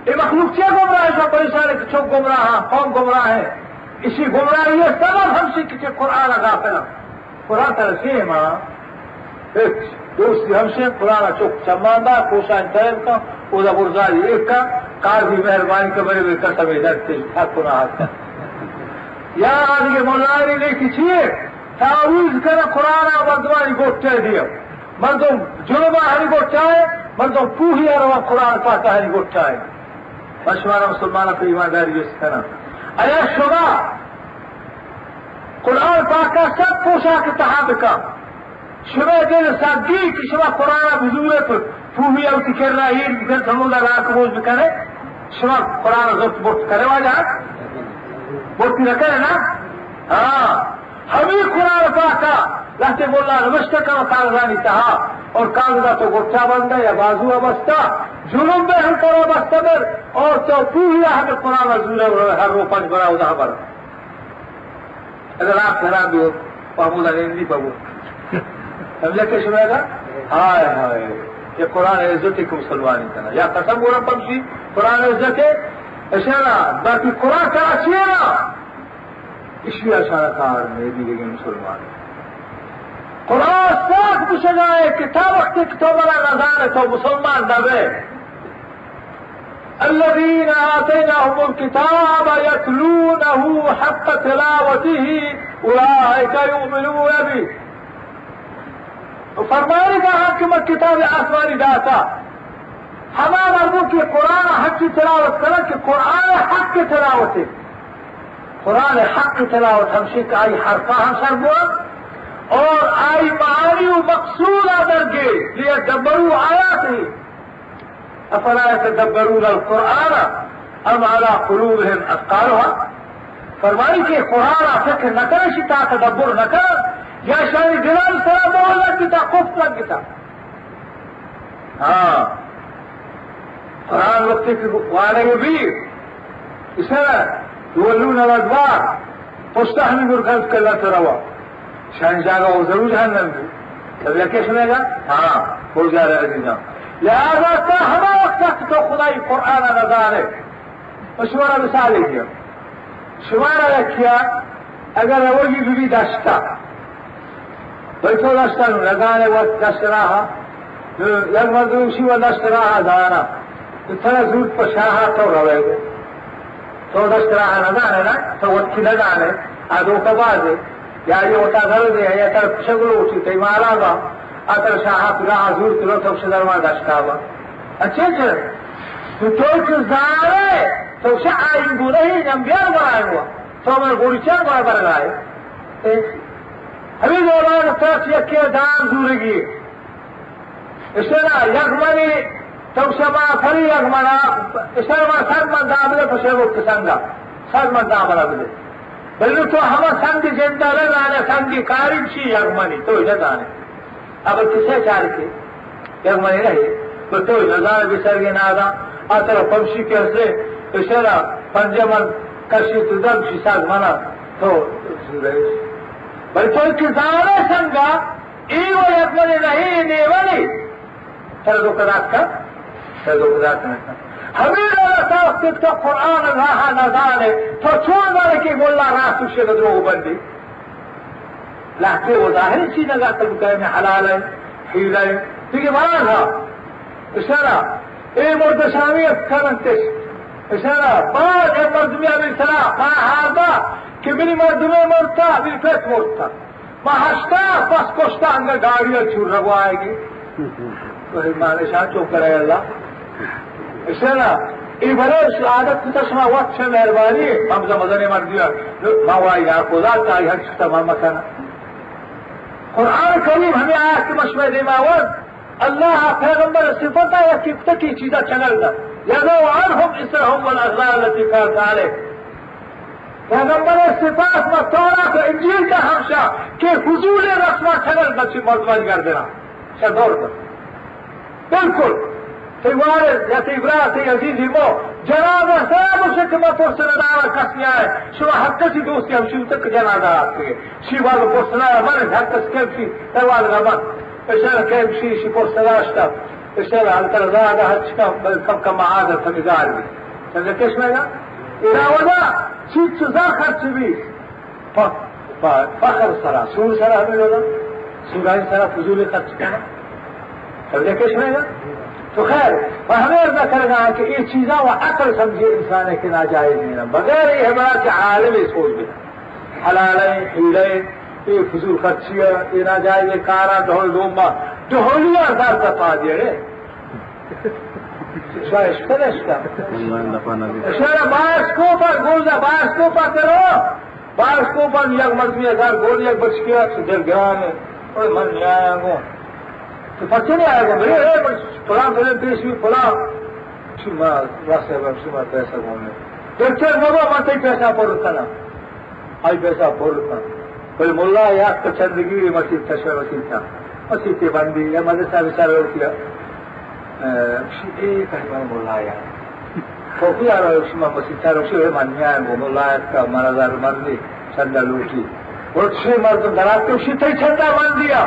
اے مخلوق چیا گمراہ ہے؟ شما پریشان ہے کہ چک گمراہ ہیں، قوم گمراہ ہے۔ اسی گمراہی ہے سبب ہمشی کہ چہ قرآن غافل ہیں۔ قرآن ترسیم ہاں۔ ہچ دوستی ہمشی قرآن چک چماندا کوشان ترین کن، اودا برزاری ایک کن، قاضی مہربانی کہ برے بے قسم درتے حق نہ حق۔ یا آدگے ملاری لیکی چیئے؟ تعویذ کنا قرآن آ مردمانی گوٹے دیا۔ مردم جنوبا ہنی گوٹائے، مردم کوہی آ روا قرآن پاک ہنی گوٹائے۔ پشمانا مسلمان پہ ایمانداری جست کنا۔ ایا شما قرآن پاکا سب پوشاک تہا بکا۔ شما دل سگی کہ شما قرآن بزورے پر کوہی آ وتی کرا ہیر بکن، سمودا راک بوج بکنے۔ شما قرآن زبط بوٹ کرے واجہ؟ بوٹی نہ کرے نا؟ ہاں۔ ہمیں قرآن پاکا لہتے مولا نوشتہ کن کاغذانی تہا، اور کاغذا تو گٹا بندہ یا بازو بستہ، جنوب میں ہم کرا بستہ بر، اور تو پوری ہمیں قرآن زورہ ہر رو پنج برا ادا بر۔ اگر آپ خراب ہو، پامودا نندی پبو۔ ہم لکے شمے گا؟ ہائے ہائے، یہ قرآن عزت کو مسلمانی کنا۔ یا قسم گورا پمشی، قرآن عزت ہے، اشارہ، باقی قرآن کا اچھی ہے نا؟ اشی ءَ شرکار میں دیگہ مسلمان۔ قرآن پاک بشگائے کہ تا وقت کہ تو منا نزانے تو مسلمان نبے۔ الذين آتيناهم الكتاب يتلونه حق تلاوته أولئك يؤمنون به۔ فرمائے گا کہ من کتاب آسمانی داتا، ہما مردم کہ قرآن حق تلاوت کرن کہ قرآن حق تلاوت ہے۔ قرآن حق تلاوت ہمشی کہ آئی حرفا ہم سر بوان اور آئی معانی و مقصود آ درگے، لیدبروا آیاته، افلا يتدبرون القرآن أم على قلوبهم أقفالها۔ فرمانی کہ قرآن آ فکر نہ کرن، شی تا تدبر نہ کرن، یا شانی دلان سرا مہر لگتا، قفل لگتا۔ ہاں، قرآن وقتی کہ وانگ بی، اسے یولون الادبار، پشتا ہمیں مرکز کلا تروا۔ شان جاگہ و ضرور جہنم بی۔ تب لکے سنے گا؟ ہاں، بہت زیادہ عزیزاں۔ لہذا تا ہما وقت تک تو خدای قرآن نزانے۔ و شمارا مثالے دیاں۔ شمارا یکیا اگر روگی ببی دشتا، بھئی تو دشتا نو نزانے وت دشت راہا، نو یک مردم شی و دشت راہا زانا، تو ترا زورت پہ شاہا تو روے گو۔ تو دشت راہا نزانے نا، تو وت کی نزانے، آ دھوکہ بازے، یا یہ وتا گھر دے، یا ترا پشگلو چی، تئی مالا با، آ ترا شاہا پہ راہا زورت لو، تو شدر ما دشتا با۔ اچھا، اچھا۔ تو تو کہ زانے، تو شا آئی گو نہیں، نم بیار برائے گو۔ تو من گوڑی چند بار برگائے۔ اے، ہمیں دوران ترس یکی دان زورگی۔ اشنا یک منی، تو شما پری یک منا، اشنا ما صد من دابلے پشے گو کسنگا۔ صد من دابلے بلے۔ بلے تو ہما سنگ جندہ نہ زانے، سنگی کاری چی یک منی، تو نہ زانے۔ اب کسے چار کے، یک منے نہیں، تو تو نزان بسر کے نادا، آ ترا پمشی کے ہستے، تو شرا پنجے من کشی تو دم شی ساز منا، تو زورے۔ بل تو کہ زانے سنگا، ای و یک منے نہیں، نیوانی۔ ترا دو کدات کا، ترا دو کدات کا۔ ہمیں لولا تا کہ تو قرآن راہ نزانے، تو چون زانے کہ مولا راہ تو شے دروغ بندی۔ لہتے و ظاہری چیز اگاں تبکہ میں حلال ہے، حیلہ ہے، دیگہ باز ہا۔ اشارہ، اے مرد شامی افکارن تش۔ اشارہ، باز اے مردمی ابھی سرا، ما حال با، کہ منی مردمی مرتا، منی پت مرتا۔ ما ہشتا پس کشتا انگا گاڑی چور رگو آئے گی۔ تو ایمان شان چو کرے اللہ۔ اشارہ، ای بلے عادت کتا شما وقت چه مہربانی، ہم زمزنے مردیا، ما وائی ناکوزا تا ہر چیز تمام مکانا۔ قرآن کریم ہمیں آیت کہ مشمع دیما ورد، اللہ پیغمبر صفتا یا کفتکی چیزا چگل دا، یضع عنهم اصرهم والاغلال التي كانت عليهم۔ پیغمبر صفات و تورات و انجیل کا ہمشا کہ فضول رسما چگل بچی مردمان گردنا۔ شا دور دا۔ بالکل۔ تئی وارث یا تئی برات، تئی عزیزی مو جنازہ سرا بوشے کہ ما پرس ندارا کس نیائے۔ شما ہر کسی دوستی ہمشی تک جنازہ آتے۔ شی والو پرس نہ من ہر کس کیمشی، تئی والو نہ من۔ اشارہ کیمشی، شی پرس نہ داشتا۔ اشارہ انتر زیادہ ہر چکا، بل کم کم آدر تمیزار بھی۔ سمجھے کش میں گا؟ اراودا چیز چیزا خرچ بھی۔ ف-، ف-، فخر سرا، سور سرا ہمیں لوگا، سورانی سرا فضول خرچ کرنا۔ سمجھے کش میں گا؟ تو خیر، و ہمیں عرض کرنا کہ یہ چیزاں و عقل سمجھے انسان ہے کہ ناجائز نہیں نا۔ بغیر یہ ہمارا کہ عالم سوچ بنا۔ حلال ہے، حیلہ ہے، یہ فضول خرچی ہے، یہ ناجائز ہے، کارا ڈھول ڈوما، ڈھولیا دار کا پا دیا ہے۔ شاہ اشکر اشکر۔ اشارہ باسکوپا گوزا، باسکوپا کرو۔ باسکوپا یک مردمی ہزار گول یک بچکی ہے، تو دل گران ہے۔ اوئے من نیایا گو۔ تو پچے نہیں آیا گو، میرے، اے، پلان فلم پیش ہوئی، پلان۔ شما واسطے بر شما پیسہ گونے۔ ڈاکٹر نبا، من تئی پیسہ پر کنا۔ آئی پیسہ پر کنا۔ بھئی ملا، یک چندگی مسیح تشوی مسیح تا۔ مسیتے بندی یا مدرسہ بچار لوٹیا، اے، شی اے کہیں ملا یا۔ تو کیا رو شما مسیتا رو شی من میاں گو ملا کا منا دار مندی چندہ لوٹی۔ اور شی مردم درات تو شی تئی چندہ من دیا۔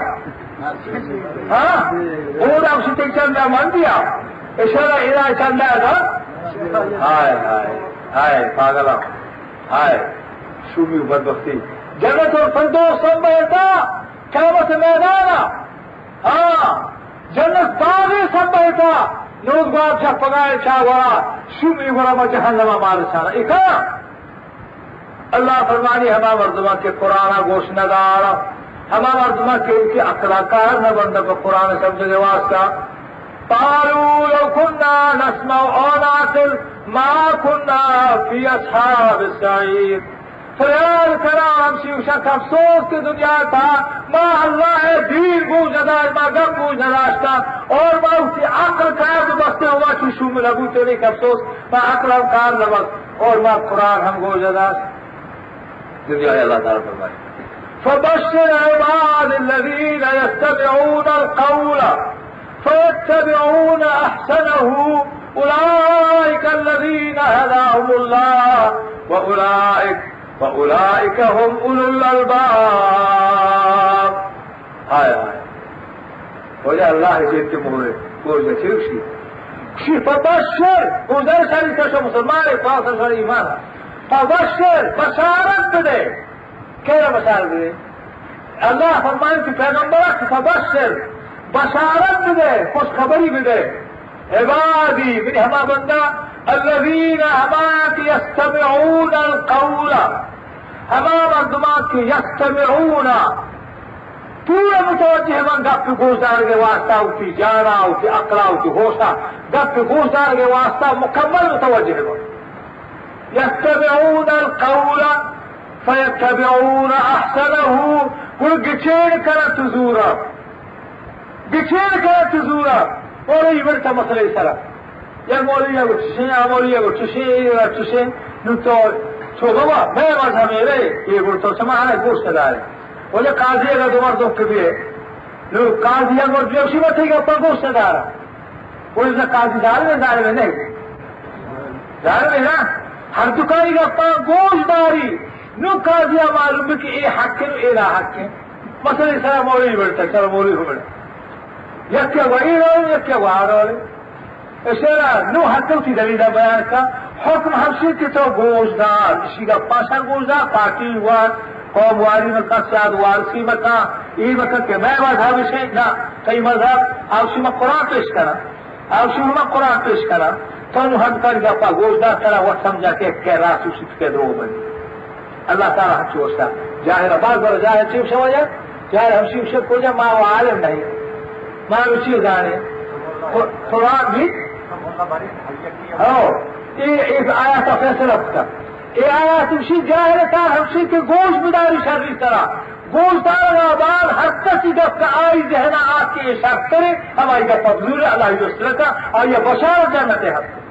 ہاں؟ اور اب شی تئی چندہ من دیا۔ اشارہ الہ چندہ دا۔ ہائے، ہائے، ہائے، پاگلا۔ ہائے، شومی بدبختی۔ جنت اور فردوس سمبھلتا، قیامت میدانا۔ ہاں، جنت باغے سمبھلتا، نود گواب چہ پگائے چاورا، شومی گورا ما جہنم مارسانا۔ اکا اللہ فرمانی، ہما مردماں کہ قرآن گوش نہ دارا، ہما مردماں کہ ان کی عقل کار نہ بندہ پہ قرآن سمجھنے واسطہ۔ قالوا لو كنا نسمع أو نعقل ما كنا في أصحاب السعير۔ فریاد کرا ہمشی گوشاں کہ افسوس کہ دنیا تھا، ما اللہ ءِ دین گوش نداشت، ما گپ گوش نداشتا، اور ما وتی عقل کار بستے ہوا چو شوم نبوتے، نہیں کہ افسوس، ما عقل ہم کار نبست، اور ما قرآن ہم گوش نداشت۔ دنیا ءَ اللہ تعالیٰ فرمائے، فبشر عباد الذين يستمعون القول فيتبعون أحسنه أولئك الذين هداهم الله وأولئك، وأولئك هم أولو الألباب۔ ہائے ہائے۔ واجہ اللہ جیت کے مورے، گوش دے چیوشی۔ شی فبشر، گوش دے شری کشو مسلمان، پاس شری ایمان۔ فبشر، بشارت بدے۔ کیرا بشارت بدے؟ اللہ فرمائے کہ پیغمبر فبشر، بشارت بدے، خوشخبری بدے۔ عبادی، منی ہما بندہ، الذین، ہما کہ یستمعون القول، ہما مردمان کہ یستمعون، پورا متوجہ بنت گپ گوش دارگ ءِ واسطہ، وتی جانا، وتی عقلا، وتی ہوشا، گپ گوش دارگ ءِ واسطہ مکمل متوجہ بنت۔ یستمعون القول فیتبعون احسنہ، گڑا گچین کننت زورا، گچین کننت زورا، اور ای ورتا مسئلہ سرا۔ یک مولوی ءَ گوشت چشیں، آ مولوی ءَ گوشت چشیں، اے ءَ گوشت چشیں، نوں تو چو بابا، مئے مذہب ءَ رئے، اے گڑا تو چما آئے گوش ندارے۔ ولے قاضی اگاں دو مردم کہ بیئے، نوں قاضی ءَ گوشت، بیا شی ما تئی گپاں گوش نداراں۔ گڑا قاضی ظالم اِنت، ظالم اِنت، نہیں؟ ظالم اِنت نا؟ ہر دوکانی گپاں گوش داری۔ نوں قاضی ءَ معلوم بی کہ اے حق اِنت، اے ناحق اِنت۔ مسئلہ سرا مولوی بڑتا، سرا مولوی بڑتا۔ یکے گو اے ڈول، یکے گو آ ڈول۔ اشارہ نوں ہر وتی دلیل ءَ بیان کا، حکم ہمشی کہ تو گوش دار، اشی گپاں شر گوش دار، پارٹی وار، قوم واری مکن، سیاد وارسی مکن، اے مکن کہ مئے مذہب اِش اِنت، نہ، تئی مذہب، آ اشی ما قرآن پیش کناں، آ اشی ما قرآن پیش کناں، تو نوں ہر کاری گپا گوش دار، ترا وت سمجھا کہ کئے راست گوشیت، کئے دروگ بندی۔ اللہ تعالیٰ ہنچو گوشتا۔ جاہل، باز بر جاہل چی گوشے واجہ؟ جاہل ہمشی گوشے کہ واجہ ما و عالم نہیں۔ ما و چی زانے؟ قر-، قرآن بھی؟ ہو۔ اے، اے آیات فیصلہ کتا۔ اے آیات ہمشی جاہل تا ہمشی کہ گوش بداری شری سرا۔ گوش دارگا بعد ہر کسی گپ کہ آئی ذہنا آت کہ اے شرترے، ہمائی گپ بزور، اللہ دوست لگا، آئی بشارت جنت ہست۔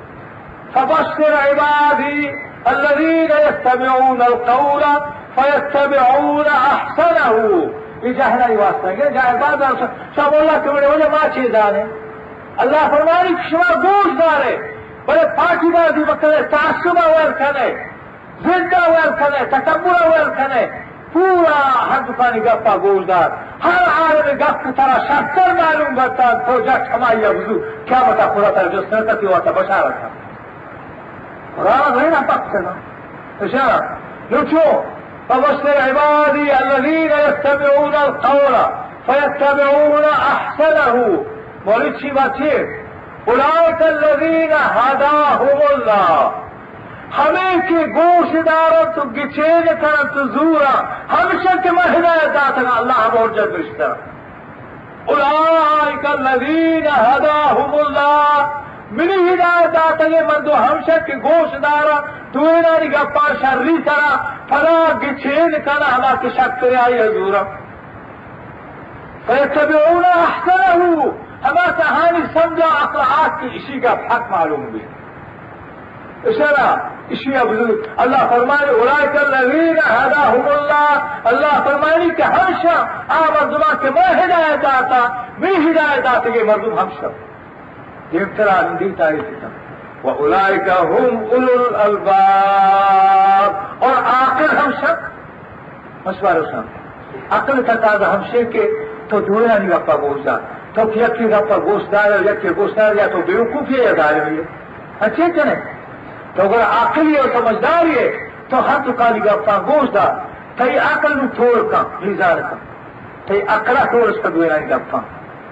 فبشر عبادی الذین یستمعون القول فیتبعون احسنہ۔ یہ جہنائی واسطہ ہے، جائے بعد شما اللہ کے بڑے وجہ ما چیز آنے۔ اللہ فرمانی کہ شما گوش دارے، بلے پاکی بازی بکنے، تعصب ویل کنے، زند ءَ ویل کنے، تکبر ءَ ویل کنے، پورا ہر دوکانی گپ ءَ گوش دار۔ ہر عالم گپ ترا شرتر معلوم بنت، تو جٹ ہمائی ءَ بزور، قیامت ءَ خدا ترا جست نہ کتی، وتا بشارت کن۔ قرآن ءَ ذہن ءَ پک کن۔ اشارہ۔ نوں چو؟ فبشر عبادی الذین یستمعون القول فیتبعون احسنہ۔ مولوی چی بات چی؟ اولئک الذین ھداھم اللہ۔ ہمے کہ گوش دارنت و گچین کننت و زورا، ہمشان کہ من ہدایت داتگاں، اللہ ہم حجت رشتہ۔ اولئک الذین ھداھم اللہ، منی ہدایت داتگیں مردم ہمشان کہ گوش دارا، دوئینانی گپا شری سرا، پدا گچین کنا ہما کہ شرتریں آئی زورا۔ فیتبعون احسنہ، ہما کہ آہانی سمجھا عقل آت کہ اشی گپ حق معلوم بی۔ اشارہ۔ اشی ءَ بزور۔ اللہ فرمانی، اولئک الذین ھداھم اللہ، اللہ فرمانی کہ ھمشاں آ مردماں کہ من ھدایت داتا، من ھدایت داتگیں مردم ھمشاں۔ دیمترا نندیت آئی کتا۔ و اولئک ھم اولو الالباب، اور عاقل ھمشاں۔ مشورہ شان۔ عقل تا تازہ ھمشے کہ تو دوئینانی گپا گوش دار۔ تو کہ یکی گپا گوش دار، یکی گوش دار، یا تو بیوقوفی یا ظالمی۔ اچھے کہ نہیں؟ تو اگر عاقلی اور سمجھداری ہے، تو ھر تو کالی گپا گوش دار۔ تئی عقل نو ٹول کن، میزان کن۔ تئی عقل ءَ ٹول اش پہ دوئینانی گپاں۔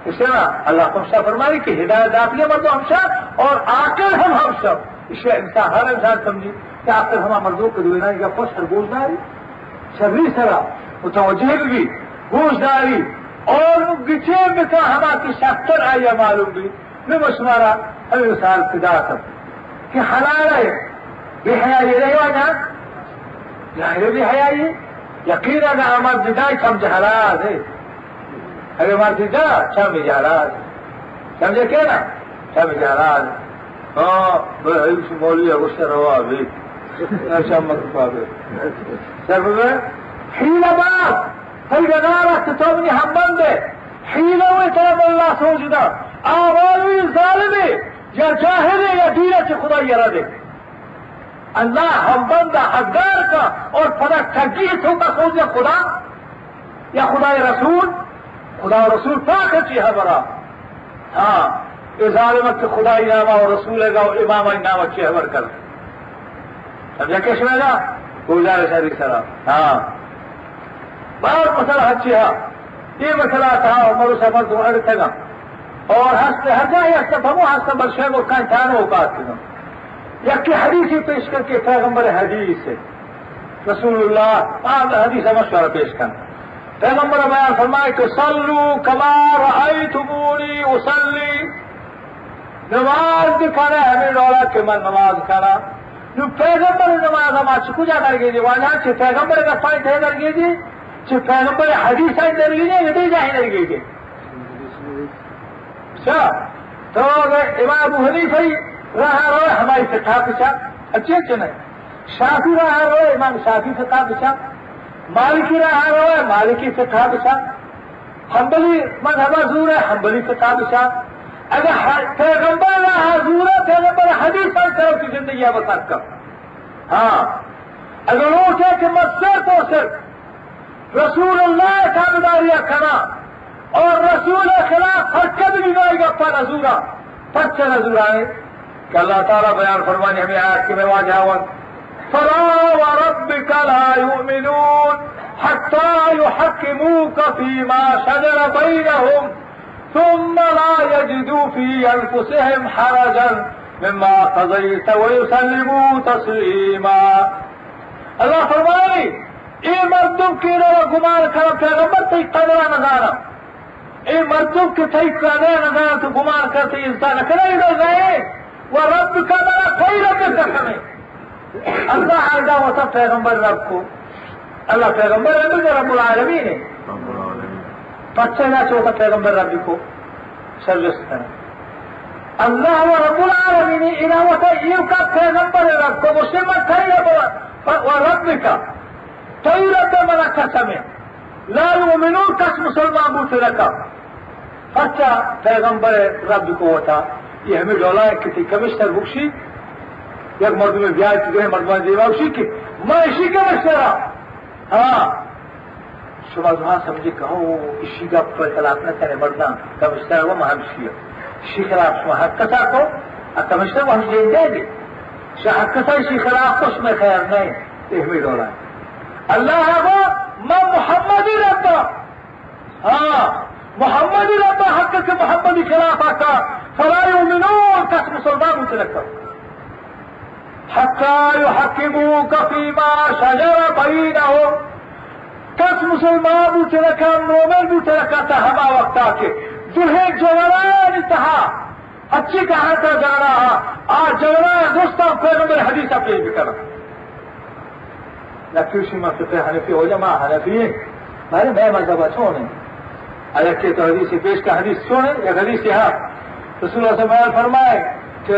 اس نا اللہ ھمشاں فرمانی کہ ھدایت داتگیں مردم ھمشاں اور عاقل ھم ھمشاں۔ اس انسان، ھر انسان سمجھی کہ عاقل ھما مردم کہ دوئینانی گپاں سر گوش داری، سری سرا متوجہ بھی، گوش داری اور گچین بکا ھما کہ شرتر آئی ءَ معلوم بھی۔ نوں ما شمارا ھمے مثال کہ داتگ کہ حلال ہے، بے حیائی رہی واجہ، ظاہر ہے بے حیائی ہے۔ یقین اگر مرد جدا چم جہلاز ہے، اگر مرد جدا چم جہلاز، سمجھے کیا نا؟ چم جہلاز۔ ھاں، بے حیائی سے مولوی ہے، اس سے روا بھی۔ نہ چم مت پا بے۔ سر بے حیلہ باز، تئی ڈگار است، تو منی ھمبند ئے۔ حیلہ و ترا ملا سوج دا۔ آ مولوی ظالمے یا جاہلے یا دین چہ خدائی ءَ ردے۔ اللہ ھمبند ءَ حقدار کا اور پدا ٹگی توکا سوج دا خدا یا خدای رسول، خدا و رسول پاک چی ھبرا۔ ھاں، اے ظالم کہ خدای نام و رسول گا و امام نام چی ھبر کر۔ سمجھا کہ شمئے گا؟ گزارش ھری سرا۔ ھاں۔ باز مسئلہ ھچی ھا۔ اے مسئلہ تھا عمر و سفر دو اڑ تگا۔ اور ھست ھر جاہے ھست، ھمو ھست بر شے ملکان تھانو اوقات تگا۔ یکی حدیثی پیش کر کہ پیغمبر حدیث ہے۔ رسول اللہ، آ حدیث ھم شمارا پیش کن۔ پیغمبر بیان فرمائے کہ صلوا کما رأیتمونی اصلی۔ نماز بکنے ھمے ڈولا کہ من نماز کنا۔ نوں پیغمبر نماز ھما چہ کجا درگیجی؟ واجہ چہ پیغمبر گپانی تہ درگیجی، چہ پیغمبر حدیثانی درگیجی، یا دگہ جاہے درگیجی؟ اچھا، تو اگر امام ابو حنیفہ راہ روئے ھمائی فقہ بچا، اچھے چنے؟ شافعی راہ روئے امام شافعی فقہ بچا، مالکی راہ روئے مالکی فقہ بچا۔ حنبلی مذہب ءَ زور ءَ حنبلی فقہ بچا۔ اگر ح-، پیغمبر راہ ءَ زور ءَ، پیغمبر حدیث ءَ چلو تو زندگی ءَ بسر کن۔ ھاں، اگر لوٹے کہ من صرف و صرف رسول اللہ ءِ تابعداری ءَ کناں اور رسول ءِ خلاف حرکت بھی نہ، گپا نہ زوراں، پرچہ نہ زوراں؟ کہ اللہ تعالیٰ بیان فرمانی ھمے آیت کہ مئے واجہ ھوت، فلا وربك لا يؤمنون حتى يحكموك فيما شجر بينهم ثم لا يجدوا في أنفسهم حرجا مما قضيت ويسلموا تسليما۔ اللہ فرمانی، اے مردم کہ اینا گمان کنا پیغمبر تئی قدرا نزانا، اے مردم کہ تئی قدر نزانت و گمان کنت، تئی عزت نکنت، اے ڈول نہ اے۔ و ربک، منا تئی رب قسم اے۔ اللہ ایدا وتا پیغمبر رب کو۔ اللہ پیغمبر رب کو، رب العالمین اے۔ پچہ نہ چوتا پیغمبر رب کو۔ سرجست کرنا۔ اللہ و رب العالمین اے، ایدا وتا ایوکا پیغمبر رب کو، مسلمان تئی رب و ربک۔ تئی رب منا قسم اے۔ لا یؤمنون، کس مسلمان بوت نہ کن۔ پرچا؟ پیغمبر رب کو وتا، اے ہمے ڈولا کہ تئی کمشنر بگشی، یک مردمے بیائے تو دوئیں مردمان دیما گوشی کہ من اشی کمشنر آں۔ ہاں، شما زمان سمجھے کہ ہو، اشی گپ پر اطلاق نہ کرے مردان، کمشنر و من ہمشی۔ اشی خلاف شما حق کسا کو، ا کمشنر و ہمشی دے دے۔ شما حق کسا اشی خلاف کو، شما خیر نہیں، اے ہمے ڈولا۔ اللہ گو، من محمدی رب آں۔ ہاں، محمدی رب آں، حق کہ محمدی خلاف آتا، فلا یؤمنون، کس مسلمان بوت نہ کن۔ حتی یحکموک فیما شجر بینہم، کس مسلمان بوت نہ کن، مومن بوت نہ کن، تا ہما وقتا کہ دوہیں جوڑانی تہا ہرچی کہ ہر تا جانا، آ جوڑا درستاں پیغمبر حدیث پیش بکناں۔ نہ پیشی ما فقہ حنفی ہو جا، ما حنفی ہیں۔ بارے میں مذہب چون ہے۔ اگر کہ تو حدیث پیش کا، حدیث چون ہے، یک حدیث ہا۔ رسول اللہ صلی اللہ علیہ وسلم فرمائے کہ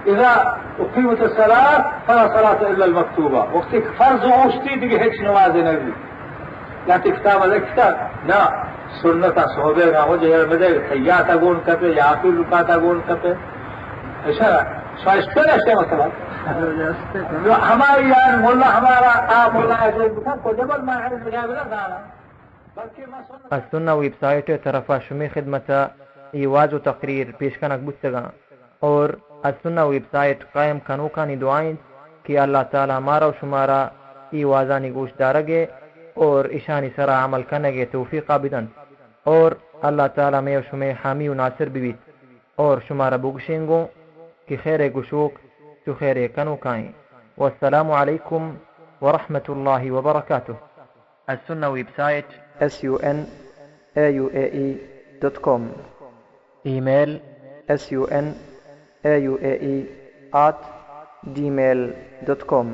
اذا اقیمت الصلاة فلا صلاة الا المکتوبہ، وقتی کہ فرض اوشتی دیگہ ہچ نماز نبی۔ یا تی کتاب لکھتا نا، سنت صحبے نا وجہ مدے تحیات گون کپے یا آخر رکعت گون کپے۔ ایسا سوائش پر ایسے مسئلہ۔ جو ہماری یار مولا ہمارا، آ مولا ہے جو بکن کو جبل ما ہے بلا دارا۔ بلکہ ما سنت۔ السنہ ویب سائٹ ءِ طرفا شمے خدمت ءَ اے واز و تقریر پیش کنگ بوتگاں اور السنہ ویب سائٹ قائم کنوکانی دعا انت کہ اللہ تعالی مارا و شمارا اے وازانی گوش دارگ ءِ اور اشانی سرا عمل کنگ ءِ توفیقا بدنت اور اللہ تعالی مئے و شمئے حامی و ناصر ببیت۔ اور شمارا بگشیں گوں کہ خیر ءِ گشوک چو خیر ءِ کنوکائیں۔ والسلام علیکم ورحمۃ اللہ وبرکاتہ۔ السنہ ویب سائٹ۔ S U N A U A E dot com. Email. S U N A U A E at Gmail dot com.